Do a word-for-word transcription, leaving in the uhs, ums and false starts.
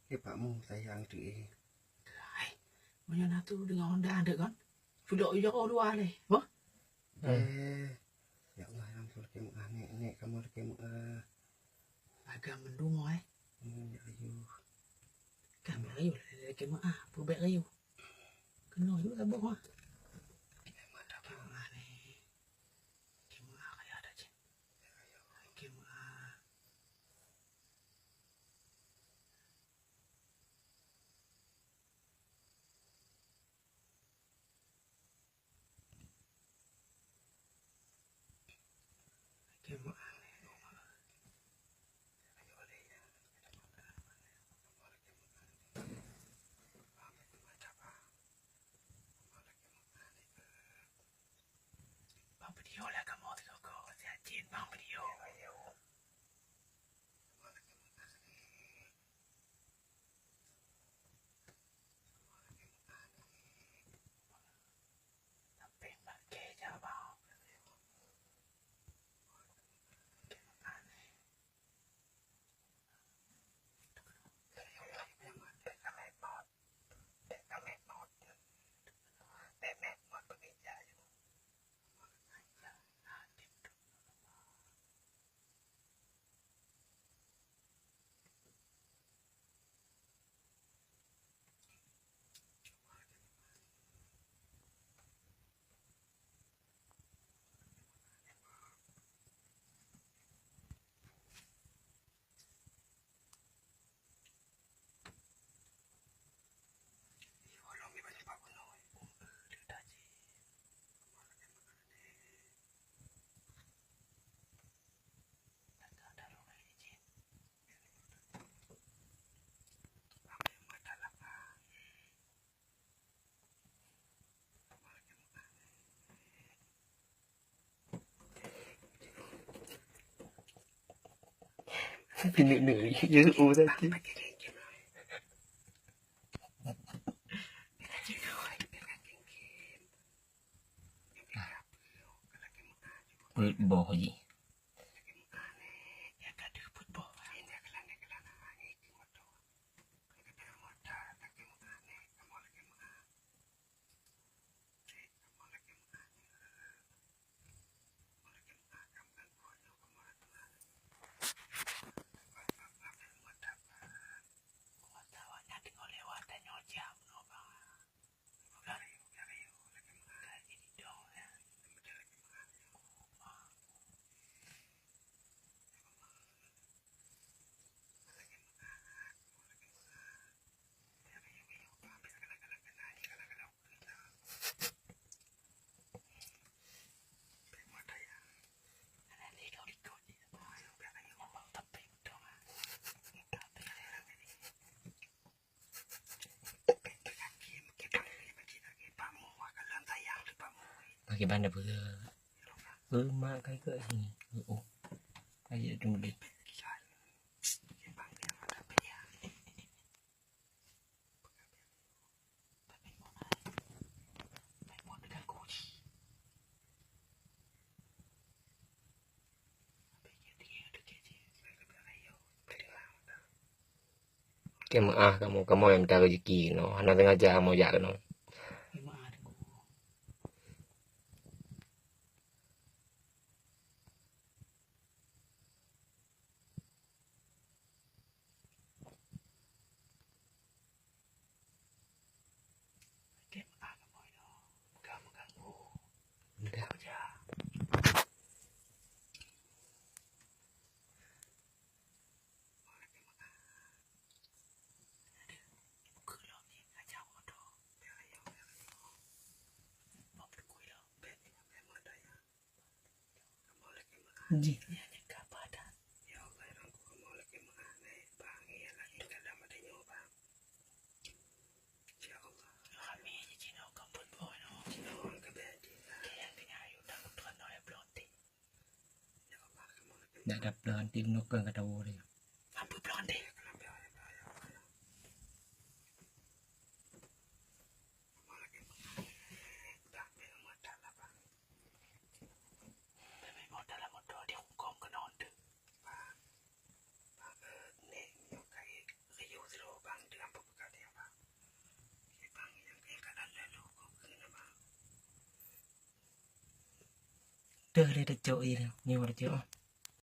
Kipak mu sayang tu eh. Hai, meunyoe na tu deungon Honda dek kan? Pulok yo dua leh. Wah. Eh, ya Allah, ya ampun, kamoe ah, nek, nek, kamoe kamoe ah. Agam mendung eh. Hmm, ya ayu. Kami ayu lagi kamoe ah, pubek ayu. Kena juga boh ah. Kamoe ada apa ni? Kamoe ah, kayak ada cek. Kamoe ah. Bang video lah kamoe tu kok, si Acin bang video. Keuneuk neuri je, oh, tadi. Peuet boh jih. Bagi banda pula. Lemak kai ke sini. Oh. Ayo tunggu deh. Keu meu'ah kamoe, kamoe nyang mita reuzeki keunoe, hana sengaja kamoe jak keunoe. Jih. Dak dap dah anti nukang kata wuri. Apa pelan deh? Deuh lé teucok ie, nyoe teucok.